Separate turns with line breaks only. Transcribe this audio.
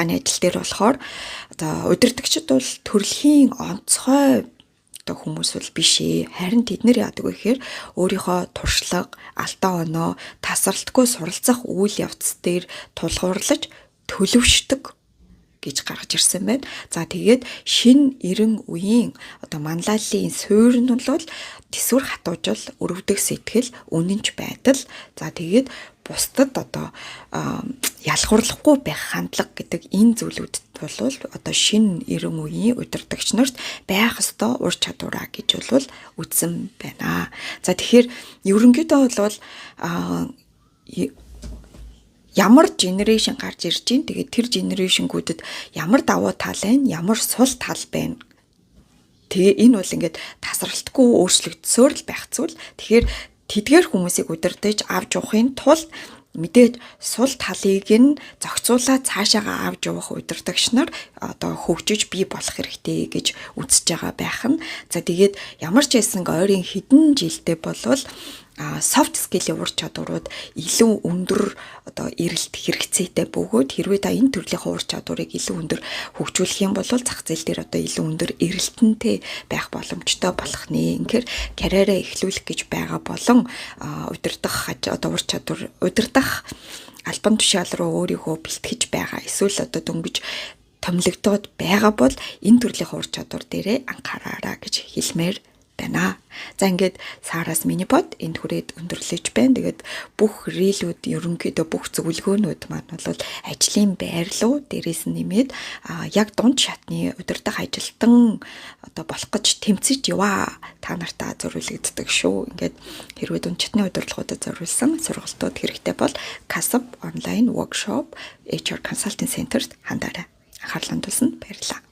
судалгааны ажил дээр болохоор одоо удирдагчид бол төрөлхийн онцгой одоо хүмүүс бол биш ээ. Харин тэд нэр яадаг вэ гэхээр өөрийнхөө туршлага, алдаа оноо, тасралтгүй суралцах үйл явц дээр тулгуурлаж төлөвшдөг гэж гаргаж ирсэн байна. За, тэгээд шинэ 90 үеийн одоо манлайллын суурь нь бол тэсвэр хатуужил, өрөвдөх сэтгэл, үнэнч байдал. За, тэгээд бусдад одоо ялгаварлахгүй байх хандлага гэдэг энэ зүйлүүд бол одоо шинэ 90 үеийн удирдагч нарт байх ёстой ур чадвараа гэж бол үзсэн байна. За, тэгэхээр ерөнхийдөө бол ямар generation гарч ирж байна. Тэгээд тэр generation гүүдэд ямар давуу тал байна, ямар сул тал байна. Тэгээ энэ бол ингээд тасралтгүй өөрчлөгдсөөр л байх зүйл. Тэгэхээр тэдгээр хүмүүсийг удирдах, авч явахын тулд мэдээж сул талыг нь зохицуулаад цаашаага авч явах удирдагч нар одоо хөгжиж бий болох хэрэгтэй гэж үзэж байгаа байх нь. За, тэгээд ямар ч байсан ойрын хэдэн жилдээ болвол soft skill-ийн ур чадварууд илүү өндөр одоо эрэлт хэрэгцээтэй бөгөөд хэрвээ та энэ төрлийн ур чадварыг илүү өндөр хөгжүүлэх юм бол зах зээл дээр одоо илүү өндөр эрэлтэнтэй байх боломжтой болох нэ. Тэгэхээр карьераа эхлүүлэх гэж байгаа болон удирдах одоо ур чадвар, удирдах албан тушаал руу өөрийгөө бэлтгэж байгаа эсвэл одоо дөнгөж томилогдоод байгаа бол энэ төрлийн ур чадвар дээрээ анхаараарай гэж хэлмээр байна. За, ингээд Сараас mini pod энд хүрээд өндөрлөж байна. Тэгээд бүх reel үүд, ерөнхийдөө бүх зөвлөгөөнүүд маань бол ажлын байр руу, дээрээс нь нэмээд яг дунд шатны удирдах ажилтан одоо болох гэж тэмцэж яваа та нартаа зориулагддаг шүү. Ингээд хэрвээ дунд шатны удирдлагуудад зориулсан сургалтууд хэрэгтэй бол Kasap online workshop HR Consulting Center-т хандаарай. Анхаарал хандуулсанд баярлалаа.